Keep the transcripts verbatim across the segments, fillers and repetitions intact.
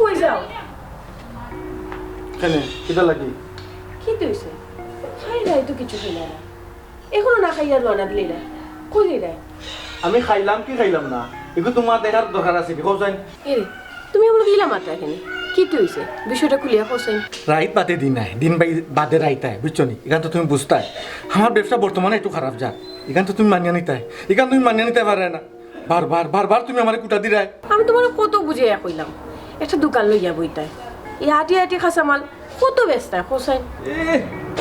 কই যাও? কেনে, কিতা লাগি? কিতা অইছে? খাইরায় তো কিছু খাইলা না, এখনো না খাইয়া রওনা দিলায়। কই যাইরায়? আমি খাইলাম কি খাইলাম না, ইগু তুমার দেখার দরকার আছে নি, কও চাইন? এরে, তুমি আমারে ইলা মাতরায় কেনে? কিতা অইছে? বিষয়টা খুলিয়া কও চাইন। রাইত বাদে দিন আয়, দিন বাই-, বাদে রাইত আয়, বুঝছো নি? ইখান তো তুমি বুঝতায়। আমার ব্যবসা বর্তমানে একটু খারাপ যার, ইখান তো তুমি মানিয়া নিতায়, ইখান তুমি মানিয়া নিতায় পাররায় না। বারবার, বারবার তুমি আমারে খুটা দিরায়। আমি তুমারে কত বুঝাইয়া কইলাম, একটা দোকান লইয়া বইতায়। এই আটি আটি কাঁচামাল কত বেচতায়, কও চাইন? এ,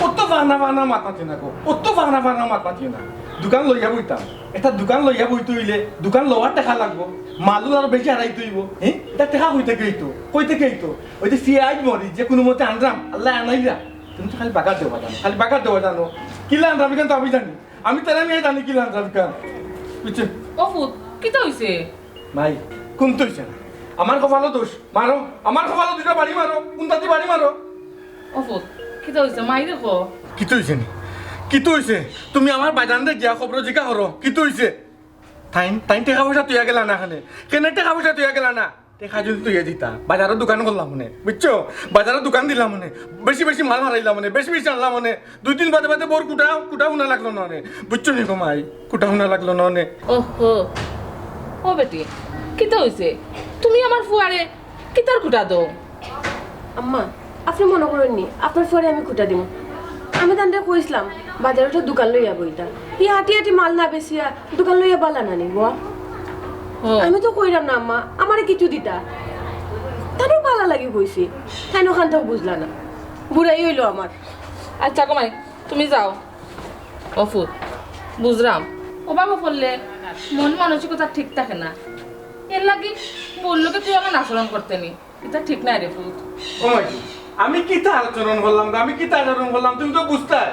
অত ফানা ফানা মাত মাতিও না গো, অত ফানা ফানা মাত মাতিও না। দোকান লইয়া বইতাম, একটা দোকান লইয়া বইতে অইলে দোকান লওয়ার টেকা লাগবো, মালও আরো বেশি হারাইতে অইবো। হ্যাঁ, ইতা টেকা কই থাকি অইতো, কই থাকি অইতো? ওই যে পিয়াজ মরিচ যে কুনুমতে আনরাম, আল্লায় আনাইরা। তুমি তো খালি বাগার দেওয়া জানো, খালি বাগার দেওয়া জানো। কিলা আনরাম ইখান তো আমি জানি। আমি তারে আমি জানি কিলা আনরাম ইখান। বুঝছো? ও ফুত, কিতা অইছে? মাই, কুন্তা অইছে না। আমার কপালো দোষ। মারো, আমার কপালো দুইটা বাড়ি মারো। কুন্তা দি বাড়ি মারো। ও ফুত, কিতা অইছে? মাইরে কও। কিতা অইছে নি? কিতা অইছে? তুমি আমার ভাইজানরে গিয়া খবর জিকা করো। কিতা অইছে? তাইন, তাইন টেকা পয়সা থইয়া গেলা না কেনে? কেনে টেকা পয়সা থইয়া গেলা না? টেকা যদি থইয়া দিতা, বাজারো দোকান করলাম অনে, বুঝছো? বাজারো দোকান দিলাম অনে, বেশি বেশি মাল হারাইলাম অনে, বেশি বেশি আনলাম অনে। দুই দিন বাদে বাদে বউর খুটা, খুটা হুনা লাগলো না অনে, বুঝছো নি গো মাই? খুটা হুনা লাগলো না অনে। ওহো, ও বেটি, কিতা অইছে? তুমি আমার ফুয়ারে কিতার খুটা দেও? আম্মা, আপনে মনো করইন নি আপনার ফুয়ারে আমি খুটা দিমু? আমি তানরে কইছলাম বাজারো একটা দোকান লইয়া বইতা। ই আটি আটি মাল না বেচিয়া দোকান লইয়া বালা না নি, বুয়া? ও। আমি তো কইরাম না আম্মা, আমারে কিছু দিতা। তানও বালা লাগি কইছি, তাইন অখানটাও বুঝলা না। বুড়াই অইলো আমার। আচ্ছা গো মাই, তুমি যাও। ও ফুত, বুঝরাম, অভাবো পড়লে মন মানসিকতা ঠিক থাকে না, এরলাগি বউর লগে তুই এমন আচরণ করতে নি। ইতা ঠিক নায় রে ফুত। ও মাই, আমি কিতা আচরণ করলাম গো? আমি কিতা আচরণ করলাম? তুমি তো বুঝতায়।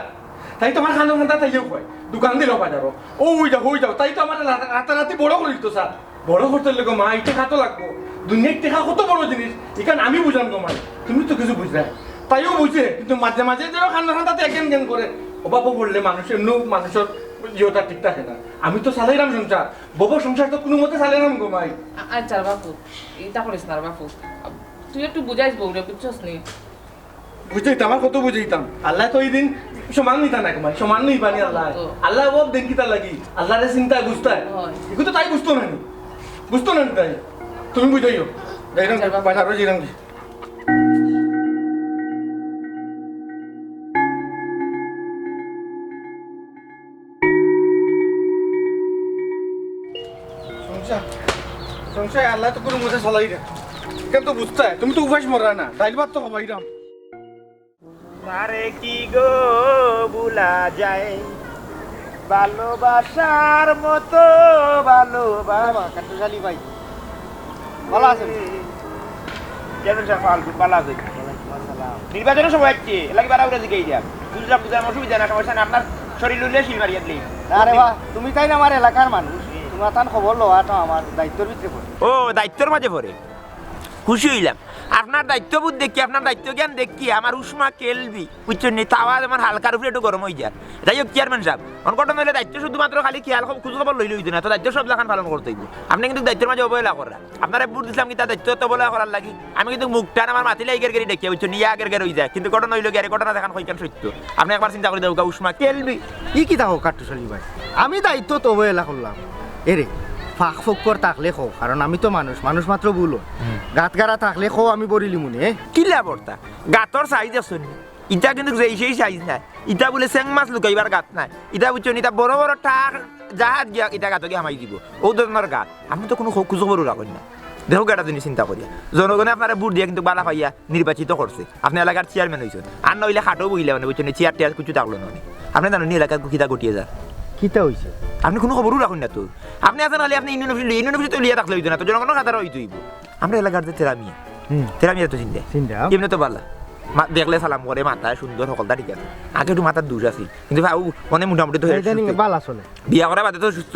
তাই তুমার কানর কান্দাত তাইও কয়, দোকান দিলাও বাজারো। ও অই যাও, অই যাও। তাই তো আমারে রা-, রাতারাতি বড় করি দিতো চায়। বড় করতে অইলে গো মাই, টেকা তো লাগবো। দুনিয়ার টেকা কত বড় জিনিস, ইখান আমি বুঝাম গো মাই। তুমি তো কিছু বুঝরায়। তাইও বুঝে, কিন্তু মাঝে মাঝে যে কানর কান্দাত এগেন গেন করে, অভাবো পড়লে মানুষ এমনেও মানুষর ইয়েটা ঠিক থাকে না। আমি তো চালাইরাম সংসার, বউর সংসার তো কুনুমতে চালাইরাম গো মাই। আ-, আচ্ছা রে বাপু, ইতা করিস না রে বাপু। তুই একটু বুঝাইস বউরে, বুঝছস নি? বুঝাইতাম, আর কত বুঝাইতাম? আল্লায় তো ই দিন সমান নিতা না গো মাই, সমান নিবা নি আল্লায়। তো। আল্লায় অভাব দেইন কিতার লাগি? আল্লারে চিনতায়, বুঝতায়। অয়। ইগু তো তাই বুঝতো না নি, বুঝতো না নি তাই। তুমি বুঝাইও। যাইরাম, আচ্ছা, বাবা। বাজারো যাইরাম কি? সংসার, সংসার আল্লায় তো কুনুমতে চালাইরা। ইখান তো বুঝতায়, তুমি তো উপাস মররায় না, ডাইল ভাত তো খাবাইরাম। তারে কি গো ভুলা যায়, ভালোবাসার মতো ভালোবাসা। বাবা, কাট্টুশ আলী ভাই, ভালা আছইন? চেয়ারম্যান সাব, ভালা আছইন? ওয়ালাইকুম আসসালাম। নির্বাচনর সময় আইছে, এরলাগি বাড়া উড়া জিগাই দিয়া। বুঝলাম, বুঝলাম, অসুবিধা না, সমস্যা না, আপনার শরীর লইলে সিল মারিয়া দিলে। না রে বা, তুমি তাইন আমার এলাকার মানুষ, তুমার তান খবর লওয়াটা আমার দায়িত্বর ভিতরে পড়ে। ও, দায়িত্বর মাঝে পড়ে। খুশি অইলাম। আপনার দায়িত্ববোধ দেখি, আপনার দায়িত্ব জ্ঞান দেখি, আমার উষ্মা কেলবি, বুঝছইন নি? তাওয়া যেমন হালকার উপরে একটু গরম অই যায়। যাই হোক, চেয়ারম্যান সাব, অন ঘটনা অইলে দায়িত্ব শুধু মাত্র খালি খিয়াল খ-, খোঁজ খবর লইলে অইতো না, তো দায়িত্ব সব লাখান পালন করতে অইবো। আপনে কিন্তু দায়িত্বর মাঝে অবহেলা কররা। আপনারে ভোট দিছলাম কিতা দায়িত্ব তো অবহেলা করার লাগি? আমি কিন্তু মুখটা আমার মাতিলে ইগের গেরি দেখিয়া, বুঝছইন নি? ইয়া আগের গের অই যায়। কিন্তু ঘটনা অইলো গি, আর ই ঘটনা দেখান কইখান সত্য। আপনে একবার চিন্তা করি দেখউক্কা, উষ্মা কেলবি। ই কিতা কও কাট্টুশ আলী ভাই? আমি দায়িত্ব তো অবহেলা করলাম? এরে, ফাঁক ফোকর থাকলে কও, কারণ আমি তো মানুষ, মানুষ মাত্র ভুল অয়। হুম। গাত গাড়া থাকলে কও, আমি ভরিলিমুনে। কিলা ভরতা? গাতর সাইজ আছে নি? ইটা কিন্তু যেই সেই সাইজ নায়। ইটা বুলে চেং মাছ লুকাইবার গাত নায়। ইটা বুঝছো নি? ইটা বড় বড় ট্রাক, জাহাজ গিয়া ইটা গাতো গিয়া হামাই দিবো। অউ ধরনর গাত। আপনে তো কুনু খো-, খোঁজ খবরও রাখইন না। দেখউক্কা একটা জিনিস চিন্তা করিয়া। জনগণে আপনারে ভোট দিয়া কিন্তু বালা পাইয়া নির্বাচিত করছে। আপনে এলাকার চেয়ারম্যান অইছইন। আর না অইলে খাটো বইলা মানে, বুঝছইন নি? চেয়ার টেয়ার কিচ্ছু থাকলো না অনে। আপনে জানইন নি এলাকাত কিতা ঘটিয়া যার? কিতা অইছে? আপনে কুনু খবরও রাখইন না তো। আপনে আছইন খালি আপনে ইউনিয়ন অফিস, ইউনিয়ন অফিসে তো লিয়া থাকলে অইতো না, তো জনগণর খাতার অইতো অইবো। আমরার এলাকার যে তেরা মিয়া, হুম। তেরা মিয়া তো চিনতে। চিনতে, হ্যাঁ। এমনে তো বালা। মা-, দেখলে সালাম করে, মাতায় সুন্দর, হকলতা ঠিক আছে। আগে একটু মাতার দুষ আছিল। কিন্তু ভাই, অউ অনে মোটামুটি তো ইদানিং সুস্থ। বালা চলে। বিয়া করার বাদে তো সুস্থ।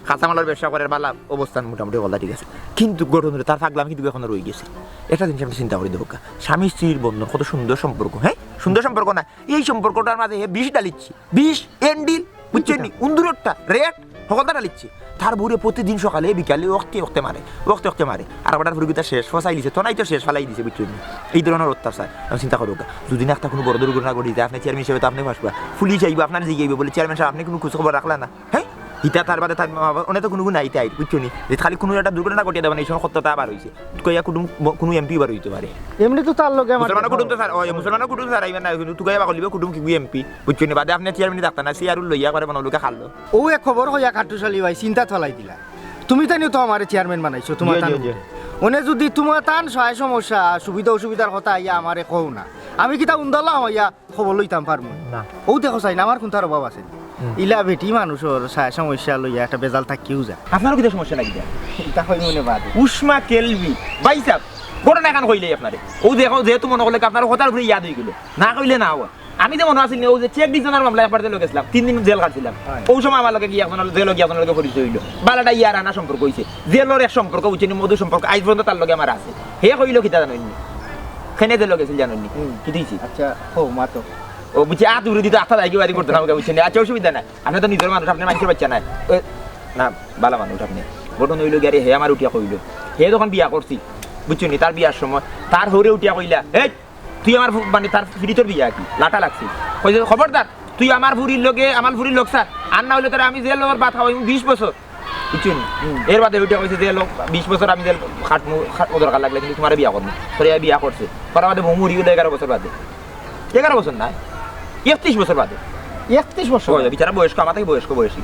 কাঁচামালর ব্যবসা করের, বালা অবস্থান মোটামুটি হকলতা ঠিক আছে। কিন্তু ঘটনা অইলো তার পাগলামি কিন্তু এখনো রই গেছে। একটা জিনিস আপনে চিন্তা করি দেখউক্কা। স্বামী স্ত্রীর বন্ধন কত সুন্দর সম্পর্ক, হ্যাঁ? সুন্দর সম্পর্ক না। এই সম্পর্কটার মাঝে হে বিষ ঢালিচ্ছে। বিষ, এন্ডিল, বুঝছইন নি? উন্দুররটা, রেট। হকলতা ঢালিছে। তার বউরে প্রতিদিন সকালে বিকালে অখতে অখতে মারে, অখতে অখতে মারে। আর বেটার ফুড়িগুতা শেষ, ফসাই দিছে, থনাই তো শেষ, ফালাই দিছে, বুঝছো নি? এই ধরনের অত্যাচার। আমি চিন্তা করো, যদি না একটা কুনু বড় দুর্ঘটনা ঘটি যায়, আপনে চেয়ারম্যান হিসাবে তো আপনে ফাঁসবা। পুলিশ আইবো, আপনারে জিগাইবো, বলে, "চেয়ারম্যান সাব, আপনে কুনু খোঁজ খবর রাখলা না?" হ্যাঁ? ইতা তার বাদে তার মা বাবা, অনে তো কুনু নাই তাই, বুঝছো নি? যে খালি কুনু একটা দুর্ঘটনা ঘটিয়া দেবা না, এই সময় কততা বার হইছে। তুকাইয়া কুটুম ব-, কুনু এমপি বার হইতে পারে। এমনে তো তার লগে আমার মুসলমানর দেখা কুটুম তো হয়। স্যার, ওই মুসলমানর কুটুম স্যার আইবা না, কিন্তু তুকাইয়া বাকলিবা কুটুম কি এমপি, বুঝছো নি? বাদে আপনে চেয়ারম্যান ডাক্তার না, সিআরউ লইয়া করে মনোলোকে খালো। ও এক খবর কইয়া কাট্টুশ আলী ভাই চিন্তাত ফালাই দিলা। তুমি তাইন তো আমারে চেয়ারম্যান বানাইছো, তোমার জি, তান জি, জি। বুটে। অনে যদি তোমার তান সহায় সমস্যা, সুবিধা অসুবিধার কথা আইয়া আমারে কও না, আমি কিতা উন্দালা হইয়া খবর লইতাম পারমু? না। ও দেখো চাইন, আমার কুনটার অভাব আছে? হুম। ইলা বেটি মানুষর সা-, সমস্যা লইয়া একটা বেজাল থাকিও যায়। আপনারও কিতা সমস্যা লাগি যায়? ইতা কই মনে বাদ। উষ্মা কেলবি। ভাই সাহেব, ঘটনা এখান কইলেই আপনারে। ও দেখো, যেহেতু মনে করলে কি আপনার কথার উপরে ইয়াদ হয়ে গেল। না কইলে না হয়। আমি যে মনে আছিল না, ও যে চেক ডিভিশনের মামলা একবার জেলো গেছিলাম, তিন দিন জেল খাটছিলাম। হয়। ওই সময় আমার লগে গিয়া একজন, জেলো গিয়া একজন লগে পরিচয় হইলো। বালাটা ইয়ার আনা সম্পর্ক হইছে। জেলর এক সম্পর্ক, বুঝছেন, মধু সম্পর্ক, আজ পর্যন্ত তার লগে আমার আছে। হে কইলো কিতা জানোইননি? কেনে জেলো গেছিল জানোইননি? হুম। কি দিছি? আচ্ছা, হো, মা তো। ও বুঝছি, আত উড়ে দিত, আত্মা দায়িত্ব বাড়ি করতো না, আমাকে বুঝছেন। আচ্ছা, অসুবিধা নাই। আপনি তো নিজের মানুষ, আপনি মানুষের বাচ্চা নাই। এ, না, বালা মানুষ আপনি। ঘটনা হইলো গিয়া রে, হে আমার উঠিয়া কইলো। হে যখন বিয়া করছি, বুঝছেন নি, তার বিয়ার সময়, তার হরে উঠিয়া কইলা, "এই, তুই আমার ফু-, মানে, তার ফিরিতর বিয়া কি? লাটা লাগছে।" কইছে, "খবরদার, তুই আমার ফুরির লগে, আমার ফুরির লোক স্যার, আর না হইলে তোরা আমি জেলর ভাত খাওয়াইমু বিশ বছর।" বুঝছো নি? হুম। এর বাদে উঠে কইছে, "জেল হোক, বিশ বছর আমি জেল খাটমু, খাটমু দরকার লাগলে, কিন্তু তোমারে বিয়া করমু।" তোরে বিয়া করছে। করার বাদে বউ মরি গেলো এগারো বছর বাদে। এগারো বছর না, একত্রিশ বছর বাদে। একত্রিশ বছর? ওই, বেচারা বয়স্ক, আমার থেকে বয়স্ক বয়সী।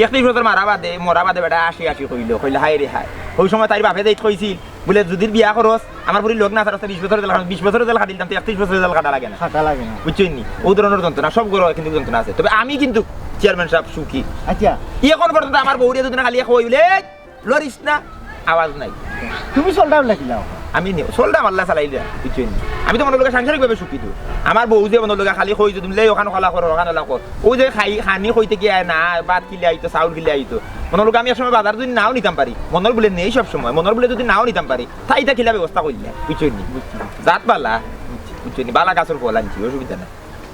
একত্রিশ বছর মারা বাদে, মরা বাদে বেটা আসি আসি কইলো, কইলো, "হায় রে হায়।" ওই সময় তাইর বাপে যাইত কইছিল, বুলে, "যদি বিয়া করস, আমার ফুরির লগ না ছাড়স, বিশ বছর জেল খাট-, বিশ বছর জেল খাটিলাম, তো একত্রিশ বছর জেল খাটা লাগে না।" খাটা লাগে না। বুঝছো নি? ও ধরনের যন্ত্রণা, সব ঘরো কিন্তু যন্ত্রণা আছে। তবে আমি কিন্তু চেয়ারম্যান সাহেব সুখী। আচ্ছা। এখন পর্যন্ত আমার বউরে যদি না খালি কই বলে, "এই, লড়িস না", আওয়াজ নাই। তুমি চলটা উল্লা কিলাও? আমি নি-, চলটা মাল্লা চালাই দেয়া, বুঝছো নি? আমি তো মনে লোকে সাংসারিকভাবে সুখী তো। আমার বউ যে মনে লোকে খালি কই যদি, "লে, ওখান খোলা কর, ওখান খোলা কর।" ও যে খাই, খানি কইতে কি আয় না, ভাত কিলে আইতো, চাউল কিলে আইতো। মনে লোকে আমি এক সময় বাজার যদি নাও নিতাম পারি, মনর বুলে নেই সব সময়, মনর বুলে যদি নাও নিতাম পারি, তাই ইতা কিলা ব্যবস্থা করিলে, বুঝছো নি? বুঝছি, বুঝছি। জাত বালা, বুঝছি। বুঝছো নি? বালা গাছর ফল আনছি, অসুবিধা নাই।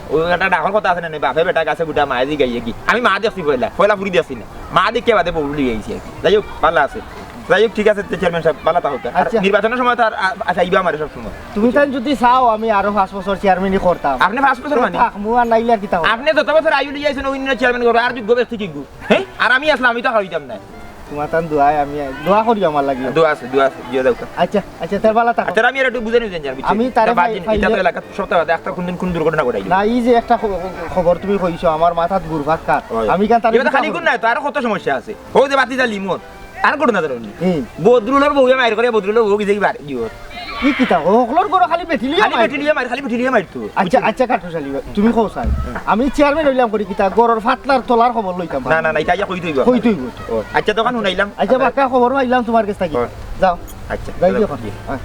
ও একটা ডাঙর কথা আছে না, বাপে বেটা গাছে গুটা মায়ে দি গাইয়ে কি? আমি মা দেখছি পয়লা, পয়লা ফুরি দেখছি না। মা দেখে বাদে বউ লই আইছি আর কি। যাই হোক, বালা আছে। যাই হোক, ঠিক আছে, তে চেয়ারম্যান সাহেব, বালা থাকো। আর আচ্ছা। নির্বাচনের সময় তো আর, আ-, আচ্ছা, আইবা আমারে সব সময়। তুমি তাই যদি চাও, আমি আরো পাঁচ বছর চেয়ারম্যানই করতাম। আপনি পাঁচ বছর মানে? থাকমু আর নাইলে আর কিতা করতাম? আপনি যত বছর আয়ু লই আইছেন, অন্য চেয়ারম্যান করবে, আর যোগ্য ব্যক্তি কিগু? হ্যাঁ? আর আমি আসলাম, আমি তো খাওয়াইতাম না। তোমার তান দোয়ায় আমি, দোয়া করি আমার লাগি। দোয়া আছে, দোয়া আছে, দোয়া দাও। আচ্ছা, আচ্ছা, তার বালা থাকো। আচ্ছা, আমি আর একটু বুঝে নিতে চাই, বুঝছি? আমি তারে এটা বাদ ফাই-, দিন, ফাইলে এটা তো এলাকাত সপ্তাহ বাদে একটা কোনদিন কোন দুর্ঘটনা ঘটাইলি? না, এই যে একটা খ-, খবর তুমি কইছো, আমার মাথাত ঘুরপাক খাত। ওই। আমি কেন তার এটা তো খালি গুণ নাই, তো আরো কত সমস্যা আছে। ও যে বাতি জ্বালি মন, আর ঘটনা ধরো নি। হুম। বদরুলর বউয়ে মাইর করে, বদরুলর বউ গেছে কি বার, কি ওর? ই কিতা? ও হকলর ঘরো খালি বেটি লিয়া খালি মাইর। বেটি লিয়া মাইর, খালি বেটি লিয়া মাইর তো। আচ্ছা, আচ্ছা, কাটুশ আলী ভাই, তুমি কও চাই। হুম। আমি চেয়ারম্যান হইলাম করি কিতা? ঘরর ফাতলার তলার খবর লইতাম না, পারি। না, না, এটা আইয়া কইতে হইব। কইতে হইব তো। ও, আচ্ছা, তখন হুনাইলাম। আচ্ছা, বাক্কা খবর পাইলাম তোমার কাছ থাকি। ও। যাও। আচ্ছা, যাই চলো। গিয়ে। হ্যাঁ।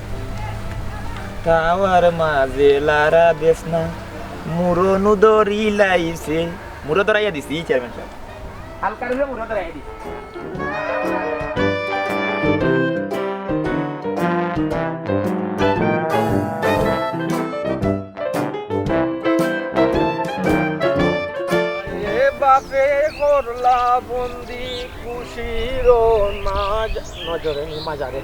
তাওয়ার মাঝে লারা দেস না, মুরনু দরি লাইছে। মুরো দরাইয়া দিছি, চেয়ারম্যান সাহেব। হালকার উপরে মুরো দরাইয়া দিছি। এ বাপে করলা বন্দি খুশির মাজ-, নজরে নি মাজারে।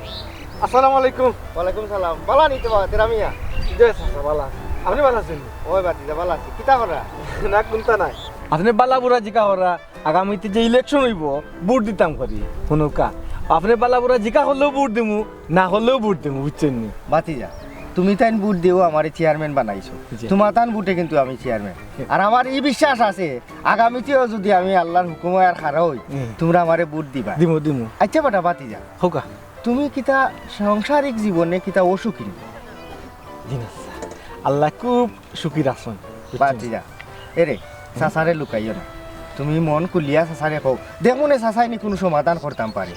আসসালামু আলাইকুম। ওয়ালাইকুম সালাম। বালা নি তো বা, তেরা মিয়া? জি, চাচা, বালা। আপনি বালা আছেন? ওই বাতিজা, বালা আছি। কিতা করা? না, কুন্তা নাই। আপনি বালা বুরা জিকা করা। আগামীতে যে ইলেকশন হইব, ভোট দিতাম করি। হুনুক্কা, আপনি বালা বুরা জিকা করলেও ভোট দিমু, না করলেও ভোট দিমু, বুঝছেন নি? বাতিজা, তুমি তাইন ভোট দিও আমারে চেয়ারম্যান বানাইছো। জি। তোমার তান ভোটে কিন্তু আমি চেয়ারম্যান। হুম। আর আমার এই বিশ্বাস আছে, আগামীতেও যদি আমি আল্লাহর হুকুমে আর খাড়া হই, হুম। তোমরা আমারে ভোট দিবা। দিমু, দিমু। আচ্ছা বেটা বাতিজা। হোকা। তুমি কিতা সাংসারিক জীবনে কিতা অসুখী নি? জি না, স্যার। আল্লাহ খুব সুখী রাখছন। বাদ দিয়া। এরে, চাচারে লুকাইও না। তুমি মন খুলিয়া চাচারে কও। দেখমু নে চাচায় নি কুনু সমাধান করতাম পারে।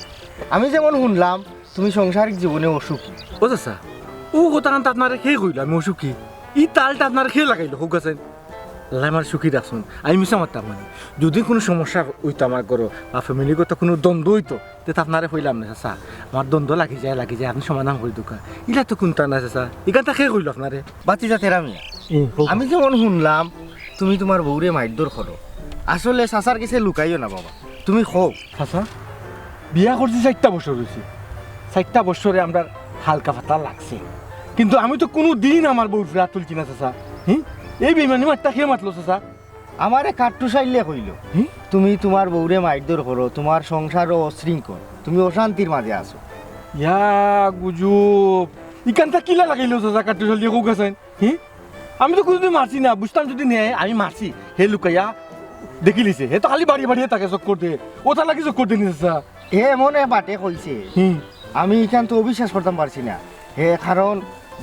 আমি যেমন হুনলাম, তুমি সাংসারিক জীবনে অসুখী। ও চাচা, ও কথাখান তো আপনারে কে কইলো আমি অসুখী? ই তালটা আপনারে কে লাগাইলো, হোক আছেন? আল্লাহ আমার সুখী রাখছন। আমি মিছা মারতাম মানে। যদি কুনু সমস্যা হইতো আমার ঘরো, বা ফ্যামিলিগত কুনু দ্বন্দ্ব হইতো, তে তো আপনারে কইলাম না, চাচা। আমার দ্বন্দ্ব লাগি যায়, লাগি যায়, আপনি সমাধান করি দুকা। ইলা তো কুন্তা না, চাচা। ইখানটা কে কইলো আপনারে? বাতিজা তেরা মিয়া। হুম, হোক। আমি যেমন হুনলাম, তুমি তোমার বউরে মারধর করো। আসলে চাচার গেছে লুকাইও না, বাবা। তুমি কও। চাচা, বিয়া করছি চাইরটা বছর অইছে। চাইরটা বছরে আমরার হালকা পাতলা লাগছে, কিন্তু আমি তো কুনুদিন আমার বউর উপরে আত তুলছি না চাচা। হুম? এই বেইমানি মাতটা কে মাতলো চাচা? আমারে কাট্টু সাইলে কইলো, হুম? তুমি তুমার বউরে মাইরধর করো, তুমার সংসারও অশৃঙ্খল, তুমি অশান্তির মাঝে আছো। ইয়া গুজব, ইখানটা কিলা লাগাইলো চাচা কাট্টু সাইলে কউক্কা চাইন? হুম? আমি তো কুনুদিন মারছি না, বুঝতাম যদি নে আমি মারছি, হে লুকাইয়া দেখিলিছে, হে তো খালি বাড়িয়ে বাড়িয়ে থাকে চক্কর দে, অতার লাগি চক্কর দেনি চাচা। হে এমন এক বাটে কইছে, হুম। আমি ইখান তো অবিশ্বাস করতাম পারছি না। হে কারণ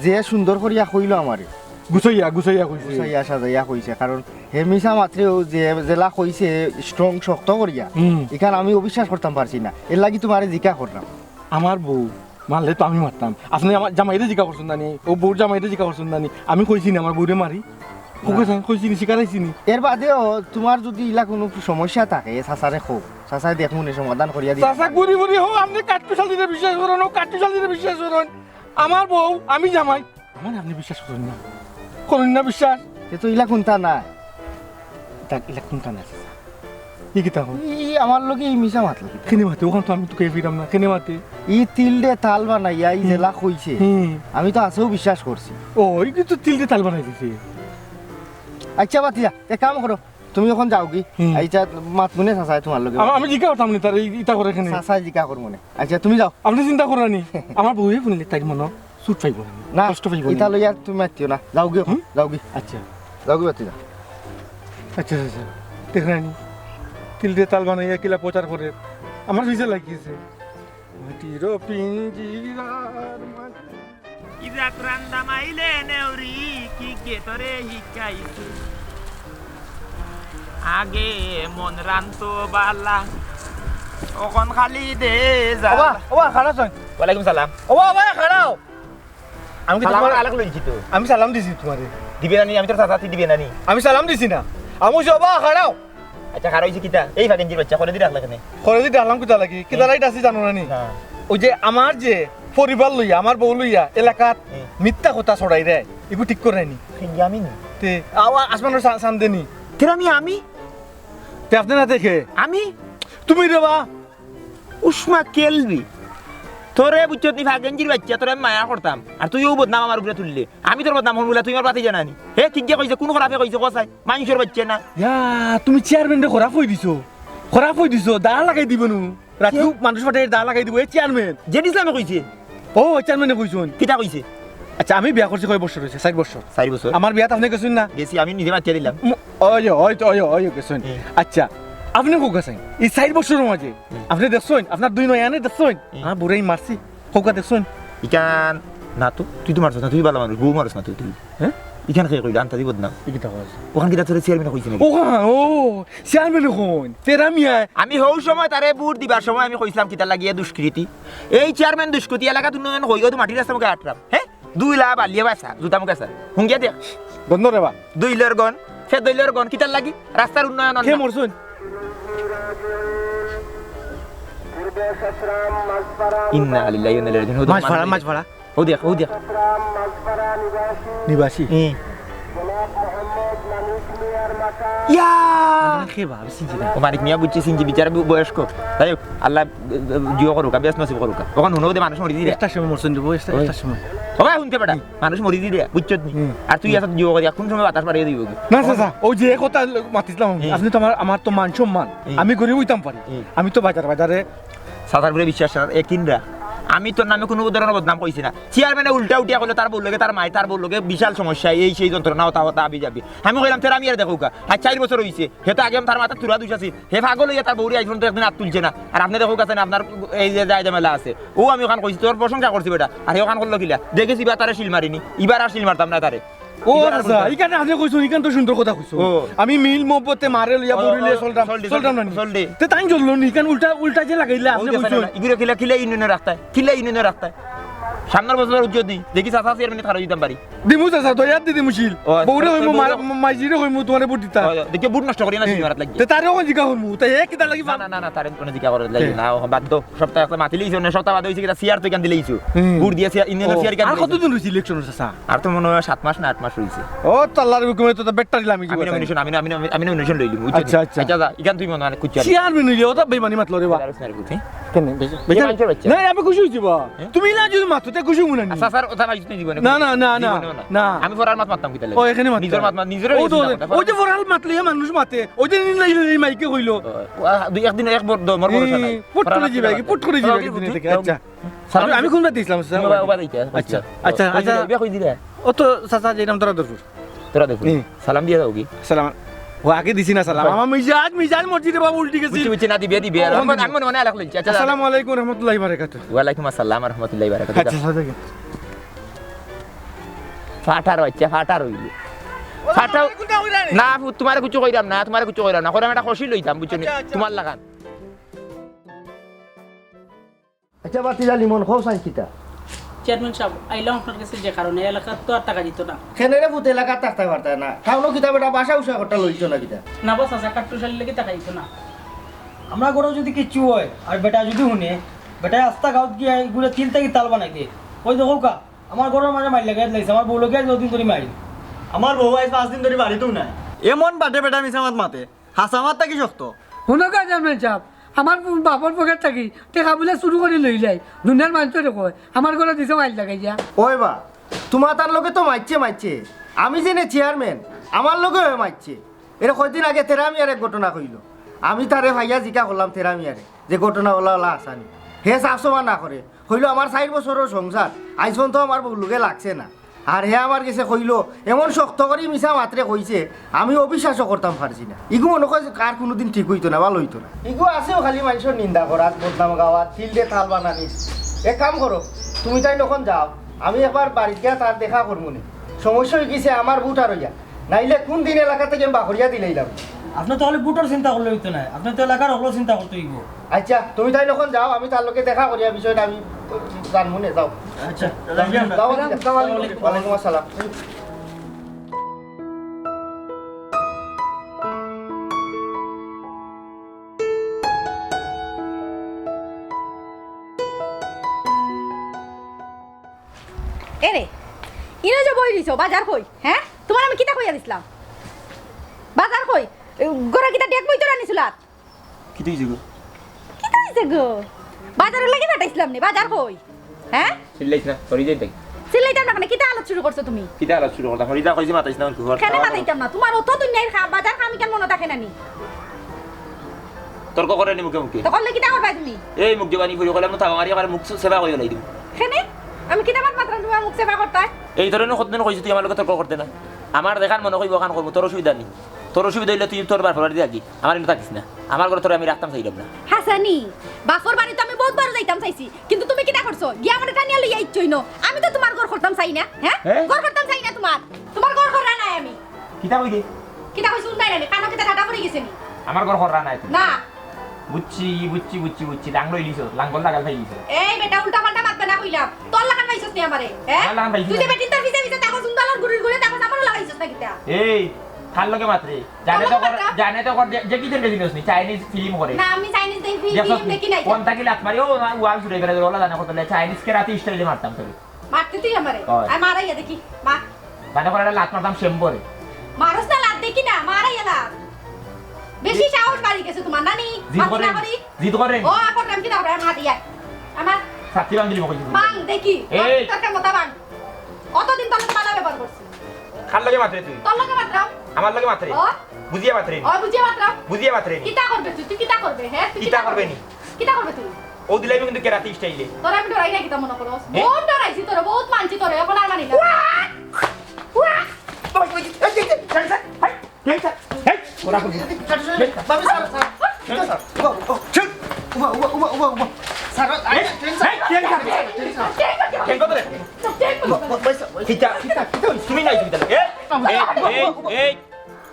যে সুন্দর করিয়া কইলো আমারে। গুছাইয়া, গুছাইয়া কইছে। গুছাইয়া সাজাইয়া কইছে, কারণ হে মিছা মাতরেও যে যেলা কইছে strong শক্ত করিয়া, হুম। ইখান আমি অবিশ্বাস করতাম পারছি না, এর লাগি তুমারে জিকা করলাম। আমার বউ মারলে তো আমি মারতাম। আপনে আমার জামাইরে জিকা করছইন না নি? অউ বউর জামাইরে জিকা করছইন না নি? আমি কইছি নি আমার বউরে মারি? না। কউক্কা চাইন, কইছি নি, স্বীকার অইছি নি? এর বাদেও তুমার যদি ইলা কুনু সমস্যা থাকে, চাচারে কও। চাচায় দেখমুনে সমাধান করিয়া দিতা। চাচা ঘুরি ঘুরি হো, আপনে কাট্টু সাইলিরে বিশ্বাস করইন, অউ কাট্টু সাইলিরে বিশ্বাস করইন। আমার বউ, আমি জামাই। আমারে আপনে বিশ্বাস করইন না? করইন না বিশ্বাস? তে তো ইলা কুন্তা না। তা ইলা কুন্তা না, চাচা। ই কিতা কয়? ই আমার লগে ই মিছা মাতলো কিতা? কেনে মাতে? অখান তো আমি তো কইয়া ফিরাম না। কেনে মাতে? ই তিলরে তাল বানাইয়া ই হুম। যেলা কইছে, হুম। আমি তো আছেও বিশ্বাস করছি। ও, ই কিন্তু তিলরে তাল বানাই দিছে। আইচ্ছা, বাদ দিয়া, এক কাম করো, তুমি অখন যাওগি। হুম। আইচ্ছা, মাতমুনে চাচায় তুমার লগে। আমা-, আমি জিকা করতাম নি তারে, ই-, ইতা করে কেনে? চাচায় জিকা করমুনে। আইচ্ছা, তুমি যাও। আপনে চিন্তা করইন না নি? আমার বউয়ে হুনলে তাইর মনো চুট পাইবো না, না, কষ্ট পাইবো না। ইতা লইয়া তুমি মাতিও না। যাওগি অখন, হুম? যাওগি। আইচ্ছা। যাওগি বাতি যা। আইচ্ছা, আইচ্ছা, আইচ্ছা। দেখরায় নি? তিলরে তাল বানাইয়া কিলা প্রচার করে। আমার পিছে লাগিছে। মাটির পিঞ্জিরার মাঝে। ইজাত রান্দা মাইলে নেউরি কি গে তোরে হিকাইছে? আগে মন রানতো বালা, অখন খালি দে যা। ওবা, ওবা, খাড়া চাইন। ওয়ালাইকুম সালাম। ওবা, ওবা, খাড়াও। আমি কি সালাম তুমার আলাক লইছি তো? আমি সালাম দিছি তুমারে। দিবে না নি? আমি তোর চাচা, তুই দিবে না নি? আমি সালাম দিছি না। আমি কইছি, ওবা, খাড়াও। আইচ্ছা, খাড়া অইছে কিতা? এই ফাগেঞ্জির বাইচ্চা, খরেদি ডাকলা কেনে? খরেদি ডাকলাম কিতা লাগি? কিতা লাগি ডাকছি জানো না নি? না। অউ যে আমার যে পরিবার লইয়া, আমার বউ লইয়া এলাকাত হুম। মিথ্যা কথা ছড়াইরায়, ইগু ঠিক কররায় নি। কিতা আমি নি? তে, আও, আসমানর চা-, চান্দে নি। কিতা আমি, আমি? তে আপনে না দেখে? আমি? তুমি রে বা। উসমা কেলবি। তোরে বুঝছত নি ফাগেঞ্জির বাইচ্চা, তোরে আমি মায়া করতাম। আর তুই অউ বদনাম আমার উপরে তুললে। আমি তোর বদনাম করমু বুলে তুই আমার বাতি জানা নি। হে, কিগিয়ে কইছে, কুন খরাফে কইছে, কও চাই? মানষর বাইচ্চা না। ইয়া, তুমি চেয়ারম্যানরে খরাফ কই দিছো। খরাফ কই দিছো, দা লাগাই দিবো নু। রাতিও মানুষ পাঠাইয়া দা লাগাই দিবো, এ চেয়ারম্যান। জেড ইসলামে কইছে। ও, চেয়ারম্যানে কইছইন। কিতা কইছে? আইচ্ছা, আমি বিয়া করছি কয় বছর অইছে? চাইর বছর। চাইর বছর। আমার বিয়াত আপনে গেছইন না? গেছি, আমি নিজে মাতিয়া দিলাম। ম-, ওই, ওই তো, ওই, ওই গেছইন। হুম। আইচ্ছা, আপনে কউক্কা চাইন? ই চাইর বছরর মাঝে হুম। আপনে দেখছইন? আপনার দুই নয়নে দেখছইন? হুম। আমার বউরে আমি মারছি। কউক্কা দেখছইন? ইখান না তো, তুই তো মারছস না, তুই ভালা মানুষ, বউ মারস না তো তুই। হে? ইখান কে কইলো, আন্তাজি বদনাম। ই কিতা কস? অখান কিতা তোরে চেয়ারম্যানে কইছে নাকি? ওখান, ও, চেয়ারম্যানে কইন, তেরা মিয়ায়। আমি হউ সময় তারে ভোট দিবার সময় আমি কইছলাম কিতার লাগিয়া দুষ্কৃতি। এই চেয়ারম্যান দুষ্কৃতি, এলাকাত উন্নয়ন কই, অউ তো মাটির রাস্তা মুখে আটরাম। হে? দুইলা বালিয়ে বাসা, জুতা মুখে আসা। হুঙ্গিয়া দেখ। গন্ধ রে বা। দুইলর গন, সে দুইলর গন, কিতার লাগি? রাস্তার উন্নয়ন অর কে না। মরছইন? ইন্না লিল্লাহি ওয়া ইন্না ইলাইহি রাজিউন। মাছ ফাড়া, মাছ ফাড়া। অউ দেখ, অউ দেখ। নিবাসী। হুম। ইয়া! কে বা, আমি চিনছি না। ও মানিক মিয়া বুঝছি, চিনছি, বিচারা বয়স্ক। যাই হোক, আল্লায়, এ, এ, জিও করুক, বেশ নসিব করুক। অখন হুনো দে মানুষ মরি দিরা। একটা সময় মরছইন দিব, একটা, ওই। একটা সময়। ও ভাই, হুনতে বেটা, মানুষ মরি দিরা, বুঝছত নি? হুম। আর তুই হুম। এত জিও করিয়া, কোন সময় বাতাস বাড়িয়ে দিব? না, চাচা, অউ যে কথা মাতিছলাম আমি, হুম। আপনে তো আমার, আমার তো মান সম্মান, হুম। আমি গরিব অইতাম পারি, হুম। আমি তো বাজার বাজারে চাচার উপরে বিশ্বাস রাখ, এ কিনরা। আমি তোর নামে কুনু ধরনর বদনাম কইছি না। চেয়ারম্যানে উল্টা উঠিয়া কইলো, তার বউর লগে, তার মায়, তার বউর লগে বিশাল সমস্যা, এই সেই যন্ত্রণা, অতা, অতা, আবি যাবি। আমি কইলাম, "তেরা মিয়ারে দেখউক্কা, আইজ চাইর বছর অইছে, হে তো আগে তার মাথাত থুড়া দুষ আছিল, হে পাগল অইয়া তার বউরে আইজ পর্যন্ত একদিন আত তুলছে না, আর আপনে দেখউক্কা চাইন আপনার এই যে যায় ঝামেলা আছে।" অউ আমি অখান কইছি, তোর প্রশংসা করছি বেটা, আর হে অখান করলো কিলা? দেখছি ইবার তারে শিল মারিনি, ইবার আর শিল মারতাম না তারে। ও ইবার আর চাচা, কইতাম। ইখানে আপনে কইছইন, ইখান তো সুন্দর কথা কইছইন। ও। আমি মিল মহব্বতে মারে লইয়া ও, বউরে লইয়া ও, চলতাম, চল দে, চলতাম চল না নি? চল দে। তে তাইন জ্বললো নি, ইখান উল্টা, উল্টা যে লাগাইলা, ও আপনে দেখো না, কইছইন। ইগুরে কিলা, কিলা ইউনিয়নে রাখতায়, কিলা ইউনিয়নে রাখতায়। সামনের বছর উজ্জ্বল দি। দেখি চাচা চেয়ারম্যানে খারো দিতাম পারি। দিমু চাচা, তো ইয়াদ দি দিমু শিল। ও, বউরে তো কইমু, বউ মা-, তো মাইজিরে কইমু, তোমারে ভোট দিতা। ও, দেখি ভোট নষ্ট করি না, হ্যাঁ। সিমারাত লাগি। তে তারেও কই জিকা করমু, তাই হে কিতা লাগি না, বাপ? না, না, না, তারে কোনো জিকা করে লাগি হ্যাঁ। না, ও বাদ দাও। সপ্তাহ একটা মাতিলেইছো, না সপ্তাহ বাদে হইছে কিতা, চেয়ার তো এখান দিলেইছো। হুম। ভোট দিয়া চেয়ার, ইউনিয়ন ও, চেয়ার এখান আর দিলেইছো। কতদিন রইছে ইলেকশন চাচা? আর তো মনে হয় সাত মাস না আট মাস রইছে। ও, তো আল্লাহর হুকুমে তো বেটারি লামি আমি জীবন। নমিনেশন, আমি, আমি, আমি, আমি নমিনেশন লইলিমু, বুঝছো? আচ্ছা, আচ্ছা। আচ্ছা, যা, ইখান তুই মনে হয় খুঁজ চেয়ারম্যান হইলে ও তো বেইমানি মাতলো রে বা। চেয়ারম্যান আর বুঝ, হ্যাঁ? কেন? বেশ, বেশ। এই মানুষের বাচ্চা। না, আমি খুশি হইছি বা। হ্যাঁ? তুমি না যদি মাতো, তে খুশি মনে নি। আচ্ছা, স্যার, ওটা ভাই জীবনে না, না, না, না, জীবনেও না। না। আমি ফরার মাত মাততাম কিতা লাগে? ও, এখানে মাততাম। নিজের মাত মাত-, নিজেরও ওই তো, নিজের মাত মাততাম। ওই যে ফরার মাতলে মানুষ মাতে, ওই যে নীল, নীল, নীল মাইকে কইলো। ও, ও, দুই, একদিন এক বর-, দ-, মর ভরসা নাই। এই, পুট ফরার করে মাতলে দিবে, মাতে। পুট করে দিবে ফরার একদিন মাতলে থেকে। মাতে। আচ্ছা। সালাম আমি, আমি দিছি। কোনবার দিছিলাম, স্যার? ওবা, ওবা দিতে, ওই আচ্ছা, যে, আচ্ছা, ওই যে, আচ্ছা। ইবা কই দিলা? ও তো চাচা, যে নাম ধরা দরকার। তোরা দেখো। হুম। সালাম দিয়া যাও কি? সালাম। ও আগে দিছি না সালাম। ভাই। আমার মিজাজ, মিজাজ মসজিদে বাবা উল্টি গেছি। বুঝছি, বুঝছি, না দিবে, দিবে। ও, আমি মনে, আমি মনে মনে আলাপ লইছি। আচ্ছা, আসসালামু আলাইকুম রহমতুল্লাহি বারাকাতুহু। ওয়ালাইকুম আসসালাম রহমতুল্লাহি বারাকাতুহু। আচ্ছা, আচ্ছা, আচ্ছা। ফাটার বাচ্চা, ফাটার হইল। ফাটাও। না, তোমারে কিছু কইরাম না, তোমারে কিছু কইরাম না। কইরাম একটা খসি লইতাম, বুঝছো নি? আচ্ছা, আচ্ছা। তোমার লাখান। আচ্ছা, বাতিজা লিমন, কও চাই কিতা? চেয়ারম্যান সাব, আইলাম আপনার কাছে যে কারণে, এলাকাত তো আর থাকা যেত না। কেনে রে পুত, এলাকাত থাকতে পারতে না? টাউনো কিতা বেটা বাসা উসা করতা লইছো না কিতা? না বা চাচা, কাট্টুশালীর লাগি থাকা যেত না। আমরা ঘরো যদি কিচ্ছু হয়, আর বেটা যদি হুনে, বেটায় আস্তা গাঁওত গিয়া ঘুরে তিল থাকি তাল বানাই দে। ওই দেখো কা, আমার ঘরর মাঝে মাইর লাগাই দিলাইছে, আমার বউ লগে আইজ দুদিন ধরি মাইর। আমার বউ আইজ পাঁচ দিন ধরি বাড়িত নাই। এমন বাটে বেটা মিছা মাত মাতে। হাছা মাতটা কি শক্ত? হুনো গো চেয়ারম্যান সাব, আমার বাপর পকেট থাকি টেকা বুলে চুরু করি লইলাই। দুনিয়ার মানষরে কয়, আমার ঘরো দিছে মাইর লাগাইয়া। ওই বা, তুমার তার লগে তো মারছে, মারছে। আমি যে নে চেয়ারম্যান, আমার লগেও মারছে। এর কয়দিন আগে তেরা মিয়ার এক ঘটনা কইলো। আমি তারে পাইয়া জিকা করলাম তেরা মিয়ারে, যে ঘটনা অলা অলা হাছানি। হে সাফ সফা না করে। কইলো, "আমার চাইর বছরর সংসার, আইজ পর্যন্ত আমার বউর লগে লাগছে না।" আর হে আমার গেছে কইলো, এমন শক্ত করি মিছা মাতরে কইছে, আমি অবিশ্বাসও করতাম পারছি না। ইগু মনে কয় যে কার কুনুদিন ঠিক অইতো না, ভালা অইতো না। ইগু আছেও খালি মানষর নিন্দা করাত, বদনাম গাওয়াত, তিলরে তাল বানানি। এক কাম করো, তুমি তাইন অখন যাও, আমি একবার বাড়িত গিয়া তার দেখা করমু নে। সমস্যা অইগেছে আমার ভোটার অইয়া। নাইলে কুন দিন এলাকা থাকি আমি বার করিয়া দিলাইলাম। আপনে তো খালি ভোটর চিন্তা করলে অইতো নায়, আপনে তো এলাকার হকলর চিন্তা করতে অইবো। আচ্ছা, তুমি তাইন অখন যাও, আমি তার লগে দেখা করিয়া বিষয়টা আমি জানমু নে, যাও। আচ্ছা, যাও, যাই আমরা। যাও, যাও, যাও। ওয়ালাইকুম আসসালাম। এরে, ইনো যে বই দিছো, বাজার কই? হ্যাঁ? তুমার আমি কিতা কইয়া দিছলাম? বাজার কই? এ, ঘরো কিতা ডেক বই তোরা নিছলাত? কিতা অইছে গো? কিতা অইছে গো? বাজারর লাগি পাঠাইছলাম নি, বাজার কই? হ্যাঁ? চিল্লাইছ না, হরি যাই তাই। চিল্লাইতাম না কেনে, কিতা আলাপ শুরু করছো তুমি? কিতা আলাপ শুরু করতাম? হরি যা কইছি মাতাইছ না, তুই হর কেনে খাওয়া মাতাইতাম না? তুমার অত দুনিয়ার খা-, বাজার কাম ইখান মনো থাকে না নি? তর্ক করে নি মুখে মুখে। তখন কিতা করবায় তুমি? এই মুখ জবানি ফুরি কইলাম, থাবা মারি আমার মুখ সেবা কইও লাই দিমু। কেনে? আমি কিতা মাত মাতরাম তুমার মুখ সেবা করতায়? এই ধরনের কতদিন কইছি তুই আমার লগে তর্ক করতে না। আমার যেখান মনে কইবো অখান করমু, তোর অসুবিধা নি। তোর অসুবিধা অইলে তুই তোর বাপর বাড়িত যাগি, আমার ইনো থাকিস না। আমার ঘরো তোরে আমি রাখতাম চাইরাম না। হাছানি, বাপর বাড়িত আমি বউত বার যাইতাম চাইছি, কিন্তু তুমি কিতা করছো? গিয়া আমারে টানিয়া লইয়া আইছো ইনো। আমি তো তুমার ঘর করতাম চাই না, হ্যাঁ? হ্যাঁ? ঘর করতাম চাই না তুমার। তুমার ঘর কররাম নায় আমি। কিতা কইলে? কিতা কইছো হুনরায় না নি? কানো কিতা ঠাটা পড়ি গেছে নি? আমার ঘর কররাম নায় তুমি। না। বুঝছি, বুঝছি, বুঝছি, বুঝছি। লাঙ্গল অইলিছো, লাঙ্গল লাগাল পাইলিছো। এই বেটা, উল্টা পাল্টা মাতবে না কইলাম। তোর লাখান পাইছস নি আমারে, হ্যাঁ? আমার লাখান পাইছি তুই যে না। বেটিন্তর পিছে পিছে থাকস, উন্দা লাখান ঘুরি ঘুরি থাকস, আমারও লাগাইছস না কিতা? এই, তার লগে মাতরে। জানে তো কর, জানে তো কর, যে, যে কি দেখি দেখি নি, Chinese film করে। না, আমি Chinese দেখি, দেখছস film নি? দেখি নাই। কোন থাকি লাত মারি, ও, না, ওয়াল ছুটে গেলে, ওলা জানে কত লে, Chinese কেরাতে style এ মারতাম তোরে। মারতে তুই আমারে? হয়। আয় মারাইয়া দেখি, মার। জানে করে একটা লাত মারতাম চেম্বরে। মারস না লাত দেখি না, মারাইয়া লাত। বেশি সাহস বাড়ি গেছে তুমার, নানি? জিদ করে। জিদ করে। ও, এখন আমি কিতা করবো? আমার হাতে আয়। আমার ছাতি বান্ধিলি মকই। বাং, দেখি। এই। তোর কেমন তা বাং? অতদিন তোর লগে ভালা ব্যবহার করছি। কার লগে মাতরে তুই? তোর লগে মাতরাম। আমার লগে মাতরে? ও। বুঝিয়া মাতরে নি? ও, বুঝিয়া মাতরাম। বুঝিয়া মাতরে নি? কিতা করবে তুই? তুই কিতা করবে, হ্যাঁ? তুই কিতা করবে নি? কিতা করবে তুই? ও দিলাইবো কিন্তু কেরাতি style এ। তোর আমি ডরাই না, কিতা মনে করস? এ? বউত ডরাইছি তোরে, বউত মানছি তোরে, এখন আর মানি না। ওয়া! ওয়া! ওই, ওই, এই, এই, এই, এই, এই, এই, এই, ওরা কই? ভাবি, স্যার, স্যার, স্যার, স্যার, ও, ও, চুপ! উবা, উবা, উবা, উবা, উবা। স্যার, আরে, এই, স্যার, এই, এই, স্যার, এই, স্যার। কেন করে? উবা, উবা, ওই, স্যার, ওই, কিতা? কিতা, কিতা হইছে? তুমি নাই, তুমি তাহলে। এ? এই, এই, এই।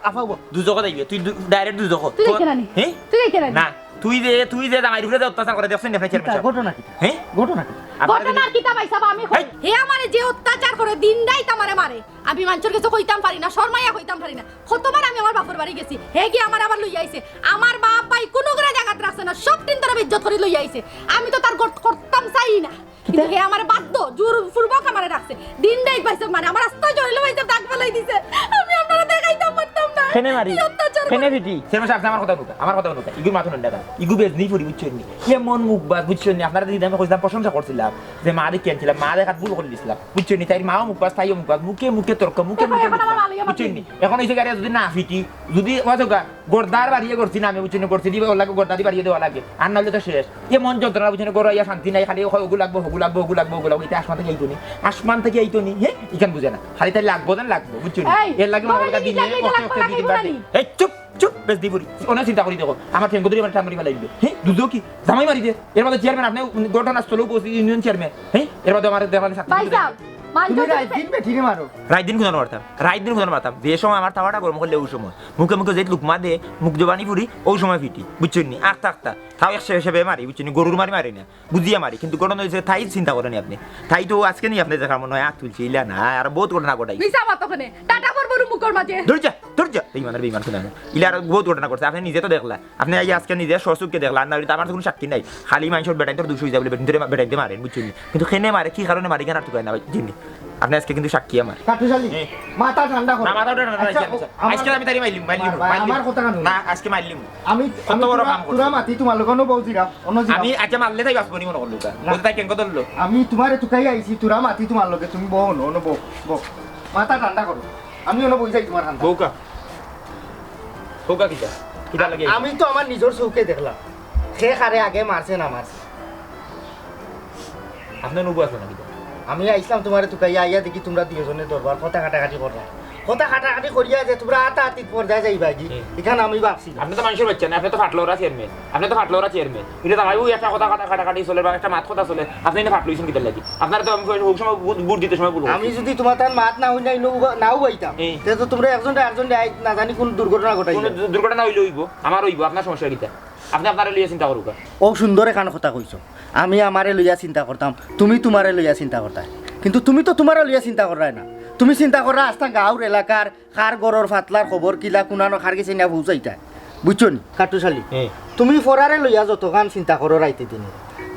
আফা, উবা। দুজখো যাইবে, তুই দু-, direct দুজখো। তুই যাইতে না নি? হ্যাঁ? তুই যাইতে না নি? না। তুই যে, তুই যে জামাইর উপরে যে অত্যাচার করে, দেখছইন নি আপনে চেয়ারম্যান কিতা সাব? ঘটনা কিতা? হ্যাঁ? ঘটনা কিতা? আপনার ঘটনা কিতা ভাই সাব? আমি কই? হেই! হে আমারে যে অত্যাচার করে, দিন রাইত আমারে মারে। আমি মানষর গেছে কইতাম পারি না, শরমাইয়া কইতাম পারি না। কতবার আমি আমার বাপর বাড়ি গেছি, হে গিয়া আমারে আবার লইয়া আইছে। আমার বাপ ভাই কুনু গুরে জাগাত রাখছে না, সব টিন তারা বেইজ্জত করি লইয়া আইছে। আমি তো তার গত করতাম চাই না, কিন্তু হে আমারে বাধ্য, জোর পূর্বক আমারে রাখছে। দিন রাইত ভাই সাব মারে, আমার আস্তা শরীলো ভাই সাব দাগ ফালাই দিছে। আমি আপনারে দেখাইতাম পারতাম না। কেনে মারি? কি অত্যাচার কেনে করে। পিটি? চেয়ারম্যান সাব, আপনে আমার কথা হুনউক্কা, আমার কথা হুনউক্কা। ইগুর মাত হুনউক্কা। ইগু বেজনি ফুরি, বুঝছইন নি? এমন মুখবাজ, বুঝছইন নি? আপনারে যদি আমি কইছিলাম, প্রশংসা করছিলাম যে মা দেখি আনছিলাম, মা দেখাত ভুল করিলিছিলাম, বুঝছইন নি? তাইর মাও মুখবাজ, তাইও মুখবাজ, মুখে মুখে তর্ক, মুখে মুখে এখন আমার মুখবাজ, মালিয়া বুঝছইন নি? এখন অইছে গাড়ি যদি না ফিটি, যদি অতকা গর্দার বাড়িয়ে করছি না আমি, বুঝছইন নি? করছি দিবা লাগে, গর্দা দি বাড়িয়ে দেওয়া লাগে, আর নাইলে তো শেষ। এমন যন্ত্রণা, বুঝছইন নি? গরু আইয়া শান্তি নাই, খালি অগু লাগবো, হগু লাগবো, হগু লাগবো, হগু লাগবো, ইতা আসমান থাকি আইতো নি, আসমান থাকি আইতো নি, হে? ইখান বুঝে না, খালি তাই লাগবো দেন লাগবো, বুঝছইন নি? এই, এর লাগি মনে হয় দিনে অকে অকে দিন বাদে। এই চুপ! চুপ, বেজনি ফুরি। অনে চিন্তা করি দেখো, আমার ঠেঙ্গো ধরি আমার টান মারি ফালাই দিবে। হে, দুজো কি? জামাই মারি দে। এর বাদে চেয়ারম্যান, আপনে ঘটনাস্থলে উপস্থিত, ইউনিয়ন চেয়ারম্যান। হে, এর বাদে আমার দেখালে সাথে ভাই সাব, মানষর তুমি রাইত দিন বেটিরে মারো। রাইত দিন কুনানো মারতাম? রাইত দিন কুনানো মারতাম? যে সময় আমার তাওয়াটা গরম করলে অউ সময়। মুখে মুখে যে লুকমা দে, মুখ জবানি ফুরি, অউ সময় ফিটি। বুঝছইন নি? আখতা আখতা। তাও এক সেবে সেবে মারি, বুঝছইন নি? গরুর মারি মারি না। বুঝিয়া মারি, কিন্তু ঘটনা অইছে তাই চিন্তা করইন নি আপনে। তাই তো আজকে নি আপনে দেখার মনে হয় আত তুলছে, ইলা না, আর বউত ঘটনা ঘটাই। মিছা মাতো কেনে? টাটা পড়বো মুখর মাঝে। ধৈর্য, ধৈর্য, বেইমানর বেইমান কুনানো। ইলা আর বউত ঘটনা ঘটছে, আপনে নিজে তো দেখলা। আপনে আইয়া আজকে নিজে স্বচক্ষে দেখলা, আর না অইলে তো আমার তো কুনু সাক্ষী নাই। খালি মানষর বেটাইন্তর দুষ অইযায় বলে বেটাইন্তরে মা-, বেটাইন্তে মারেন, বুঝছইন নি? কিন্তু কেনে মারে, কি কারণে মারে, ইখান আর তুকায় না ভাই, জি নি। আপনে আজকে কিন্তু সাক্ষী আমার। কাট্টুশ আলী, হুম। মাথা ঠান্ডা করো। না, মাথা ঠান্ডা না, আচ্ছা, আজকে আমি, ও, আমার আজকে আমি তারে মাইলিমু, মাইলিমু, ভাই, ভাই, মাইলিমু। আমার কথা কানো। না, আজকে মাইলিমু। আমি, কত আমি বড় তুরা, কাম করছো? তুরা মাতি তোমার লগে অনো বউ জিরা, অনো জিরা। আমি আচ্ছা মারলে তাই বাঁচবো নি মনে করলো কা? না। বলতে তাই কেন ধরলো? আমি তোমারে তুকাই আইছি, তুরা মাতি তোমার লগে, তুমি বউ অনো, অনো বউ, বউ। মাথা ঠান্ডা করো। আমি অনো বই যাই তোমার ঠান্ডা। বউকা। বউকা কিতা? কিতা লাগে? আমি তো আমার নিজর চউখে দেখলাম। কে কারে আগে মারছে না মারছে। আপনে নবু আছলা না কিতা? আমি আইছলাম তোমারে তুকাইয়া, আইয়া দেখি তোমরা দুইওজনে দরবার কথা কাটাকাটি কররা। কথা কাটাকাটি করিয়া যে তোমরা আতাআতির পর্যায়ে যাইবাগি, হুম। ইখান আমি ভাবছি না। আপনে তো মানষর বাইচ্চা না, আপনে তো ফাটলরা চেয়ারম্যান। আপনে তো ফাটলরা চেয়ারম্যান। ইটা তো ভাইবো একটা কথা কাটা-, কাটাকাটি চলে বা একটা মাত কথা চলে। আপনে ইনো ফাটল অইছইন কিতার লাগি? আপনারে তো আমি অউ সময় ভোট, ভোট দিতে সময় ভুল করছি। আমি যদি তোমার তার মাত না হুনি না উবা-, না উবাইতাম, হুম। তে তো তোমরা একজনরে আরজনরে আই-, না জানি কুন দুর্ঘটনা ঘটাইলা। কুনু দু-, দুর্ঘটনা অইলে অইবো, আমার অইবো, আপনার সমস্যা কিতা? আপনে আপনারে লইয়া চিন্তা করউক্কা। অউ সুন্দর এখান কথা কইছো। আমি আমারে লইয়া চিন্তা করতাম, তুমি তোমারে লইয়া চিন্তা করতায়। কিন্তু তুমি তো তোমারে লইয়া চিন্তা কররায় না। তুমি চিন্তা কররায় আস্তা গাঁওর এলাকার কার ঘরর ফাতলার খবর কিলা, কুনানো কার গেছে নিয়া পৌঁছাইতায়। বুঝছো নি? কাট্টুশ আলী, হুম। তুমি ফরারে লইয়া যতখান চিন্তা করো রাইতে দিনে,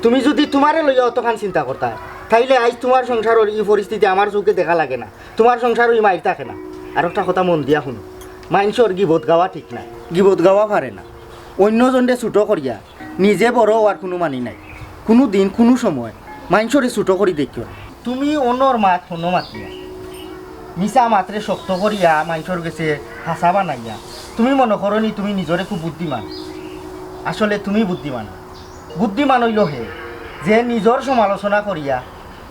তুমি যদি তোমারে লইয়া অতখান চিন্তা করতায়, তাইলে আইজ তোমার সংসারর ই পরিস্থিতি আমার চউখে দেখা লাগে না, তোমার সংসারো ই মাইর থাকে না। আর একটা কথা মন দিয়া হুনো, মাইনষর গিবত গাওয়া ঠিক না, গিবত গাওয়া পারে না। অইন্যজনরে ছুটো করিয়া নিজে বড় অওয়ার কুনু মানি নাই। কুনু দিন কুনু সময় মাইনষরে ছুটো করি দেখিও না। তুমি অনর মাত অনো মাতিয়া, মিছা মাতরে শক্ত করিয়া মাইনষর গেছে হাছা বানাইয়া তুমি মনো করো নি তুমি নিজরে খুব বুদ্ধিমান। আসলে তুমি বুদ্ধিমান না। বুদ্ধিমান অইলো হে, যে নিজর সমালোচনা করিয়া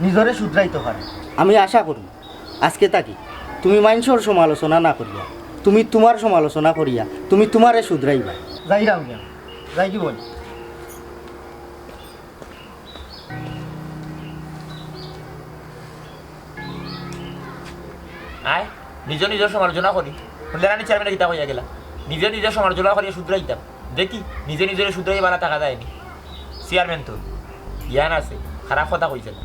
নিজরে শুধরাইতো পারে। আমি আশা করি আজকে থাকি তুমি মাইনষর সমালোচনা না করিয়া, তুমি তোমার সমালোচনা করিয়া, তুমি তোমারে শুধরাইবায়। যাইরাম গিয়া, যাইগি বইন। আয়, নিজে নিজর সমালোচনা করি। হুনলে না নি চেয়ারম্যানে কিতা কইয়া গেলা? নিজে নিজর সমালোচনা করিয়া শুধরাইতাম। দেখি, নিজে নিজরে শুধরাইয়া বালা থাকা যায় নি। চেয়ারম্যান তো জ্ঞান আছে, খারাপ কথা কইছে না।